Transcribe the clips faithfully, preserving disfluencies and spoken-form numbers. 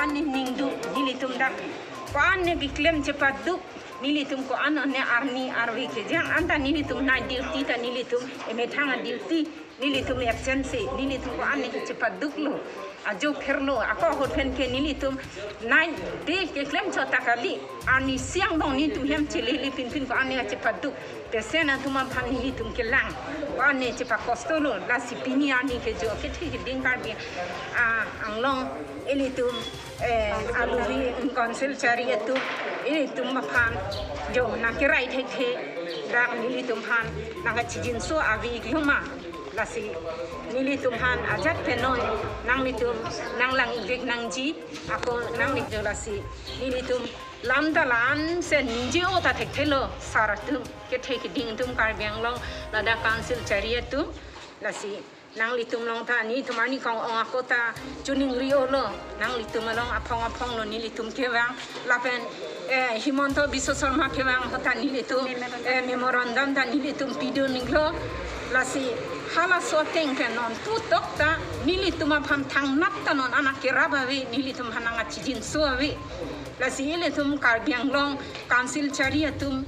Ani ningduk nelitum dak ko-an ne keklem chepaduk, nelitum ko-an ne arni arve kejang anta nelitum night duty ta nelitum emethang a-duty nelitum absent si nelitum ko-an ne chepaduklo, ajo kherlo, ako ahut pen ke nelitum night day keklem chot ta kali, arnisi angbong nelitum hem chelele pinpin ko-an ne chepaduk. Patient atum aphan nelitum kelang, ko-an ne chepakostolo, lasi pini arni ke jo kethe keding Karbi, ah, Anglong ilitum, eh, alubi Council chari atum ilitum aphan jo nangkerai thekthe, dak nelitum aphan nangkachijinso ave-iklo ma, lasi nelitum aphan ajat penoi nanglitum nanglang-ikvek nangji, ako nanglitum lasi nelitum lam ta la-an si ningje-o ta thekthelo, sar atum, kethe keding atum, Karbi Anglong ladak Council chari atum, lasi nanglitum along ta nelitum arni kong-ong ako ta choningri-olo, nanglitum along aphong aphong lo nelitum kevang, lapen, eh, Himanta Biswa Sarma kevang ahut ta nelitum, eh, memorandum ta nelitum pidun-iklo, lasi halaso ateng pen non putok ta nelitum aphan thangnat ta non anak kerap ave, nelitum aphan nangkachijinso ave. Lasi ilitum Karbi Anglong Council chari atum,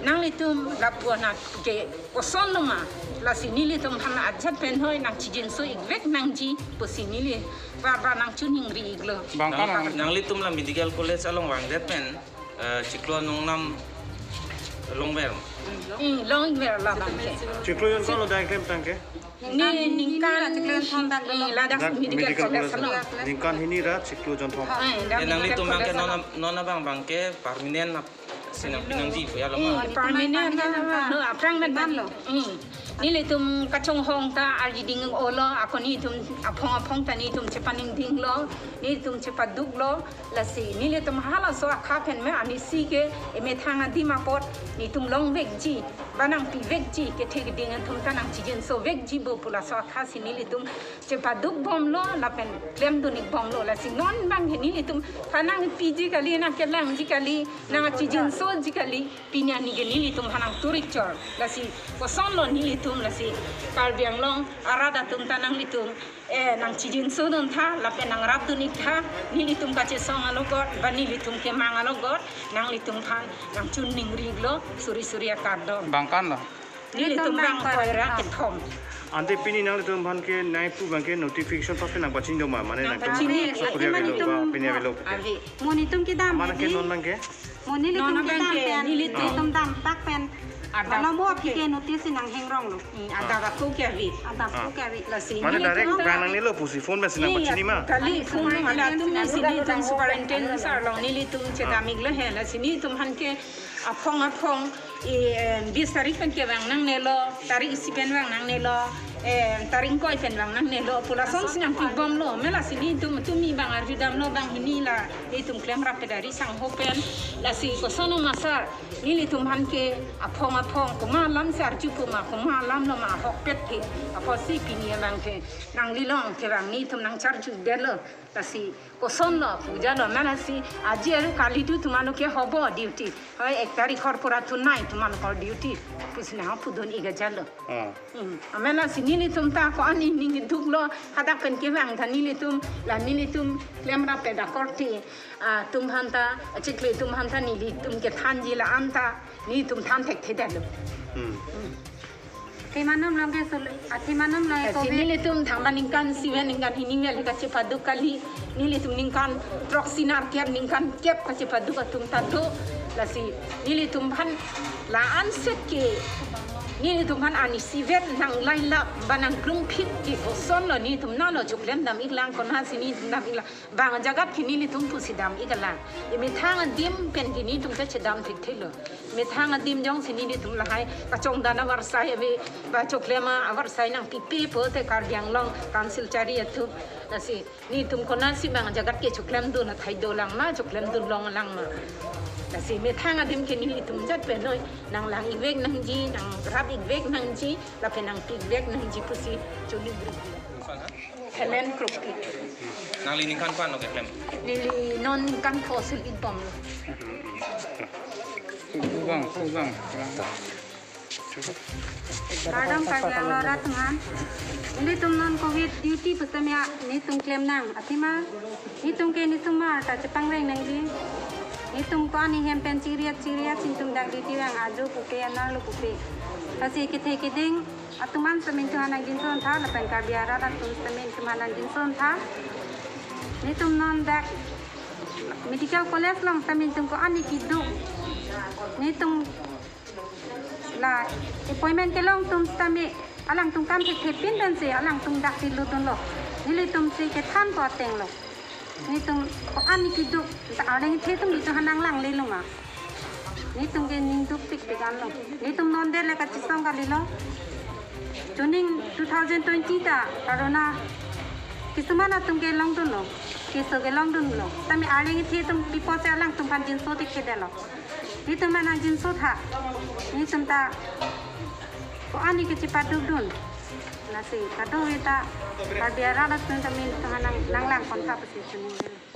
nanglitum lapu-an ke kosonlo ma, lasi nelitum aphan ajat penoi nangchijinso-ikvek nangji pusi neli barbar nangchoningri-iklo. Bang kan Nang, nanglitum la medical college along vangdet pen, eh, chiklo angnam longver. Hmm, longver la abang ke. Chiklo jon ko-an lo dak keklem tangke? Ni ningkan, ningkan hini ra chiklo jon thom dak, eh, lo. Ladak, ladak medical college lo. Ningkan hini ra chiklo jon thom. Eh, dak medical college lo. Ye, nanglitum abang ke non, non abang abang ke permanent nap si nangpi nangji pu ya lo ma. Eh, permanent lo, aphrang pen lo. Hmm. Nelitum kachonghong ta arjiding-olo, ako nelitum aphong aphong ta nelitum chepaningdinglo, nelitum chepaduklo. Lasi nelitum halaso akha pen me arnisi ke emethang adim apot nelitum longvekji, ba nangpivekji, kethe keding atum ta nangchijinsovekji bo pu laso akha si nelitum chepadukbomlo lapen klemdun-ikbomlo. Lasi non abang ke nelitum aphan nangpiji kali, nangkelangji kali, nangchijinsoji kali, pini arni ke nelitum aphan nangtur-ik chor. Lasi kosonlo nelitum, lasi Karbi Anglong arat atum ta nanglitum eh, nangchijinsodun tha, lapen nangrapdun-ik tha, nelitum kachesong alogot, ba nelitum kemang alogot, nanglitum aphan nangchoningri-iklo, suri suri akardom. Bang kan lo? Nelitum bang koi ra kethom. Ante pini nanglitum aphan ke nai pu abang ke notification pass nangpachini do ma, mane nangtum nangpachini, sakuri atum avelo, nelitum ba pini avelo. Ave. Mo nelitum kedam. Mane ke nelitum non abang ke? Mo nelitum, non abang kedam ke pen, nelitum, nelitum damtak pen. Adap. Alam bo aphi ke notice nanghengronglo. Hmm, adap ako ke ave. Adap ako ke ave. Lasi mane nelitum direct ta bang nangnelo pusi phone masi nangpachini ma? Kali phone, kali phone mane atum nasi nelitum superintendent sir along nelitum chedam-iklo he. Lasi nelitum aphan ke aphong aphong, eh, bis tarik pen kevang nangnelo, tarik isi pen vang nangnelo, eh, tarik ingkoi pen vang nangnelo pu lason si nangpibomlo. Me lasi nelitum tumi abang arjudamlo, bang hini la nelitum klemrap pedari sangho pen. Lasi koson ma sir, nelitum aphan ke aphong aphong komat alam si arju pu ma, komat alam lo ma ahokpet ke, apotsi pini abang ke nanglilong kevang nelitum nangcharjudetlo. Lasi kosonlo pujalo, mane lasi aji aru kali tu tumalo ke hobo duty. Hoi ek tarik hor pura tunai tumalo ko duty pusi nangpudun-ik ajalo. Oh. Hmm. Mane lasi nelitum ta ko-an ne ningduklo, hadak pen kevang ta nelitum, la nelitum klemrap pedak korte atum aphan ta, achiklo atum aphan ta nelitum kethanji la-an ta nelitum than thekthedetlo. Hmm. Hmm. Athema nam along ke sul-, athema nam along ke, eh, covid. Nelitum thangta ningkan isi pen ningkan hini vel kachepaduk kali, nelitum ningkan throksi nerkep ningkan kep kachepaduk atum ta do. Lasi nelitum aphan la-an sek ke nelitum aphan arnisi vet nanglailap ba nangklumphit ke kosonlo, nelitum nalo choklem dam-iklang, konatsi nelitum dam-iklang. Bang ajagat ke nelitum pusi dam-iklang. Emethang adim pen ke nelitum ta chedam thekthelo. Emethang adim jongsi nelitum lahai kachongdam avarsai ave, ba choklem avarsai nangpipe pote Karbi Anglong Council chari atum. Lasi nelitum konatsi bang ajagat ke choklemdun athai dolang ma, choklemdun longlang ma. Lasi emethang adim ke nelitum jat penoi nanglang-ikvek nangji, nangrap-ikvek nangji, lapen nangpi-ikvek nangji pusi choningri. Helen Kropi. Nangli ningkan ko-an lo keklem? Neli non ningkan pho sil-ikbomlo. Kubang, kubang. Kardom Karbi Anglong arat atum aphan. Nelitum non covid duty pusitame nelitum klem nang. Athema nelitum ke nisomar ta chepangreng nangji. Nelitum ko-an ahem pen chiriat chiriat si nelitum dak duty vang, ajo pupe, anerlo pupe. Lasi kethe keding atum an sitame nelitum aphan nangjinsotha, lapen Karbi arat atum sitame nelitum aphan nangjinsotha. Nelitum non dak medical college along sitame nelitum ko-an keduk. Nelitum la appointment kelong atum sitame alangtum kam thekthe pin pensi alangtum dak si lutdunlo. Nelitum si kethan ko atenglo. Nelitum ko-an keduk, ta arleng the atum nelitum aphan nanglanglelo ma. Nelitum ke ning dukpikpik anlo. Nelitum non det le kachesong kalilo. Chuning two thousand twenty ta corona kisuman atum ke longdunlo, keso ke longdunlo. Tame arleng the atum pi apotsi alangtum aphan jinso thekthedetlo. Nelitum aphan nangjinsotha. Nelitum ta ko-an ke chepadukdun. Lasi kadokave ta Karbi arat atum sitame nelitum aphan nang, nanglangpontha pusi chuning det.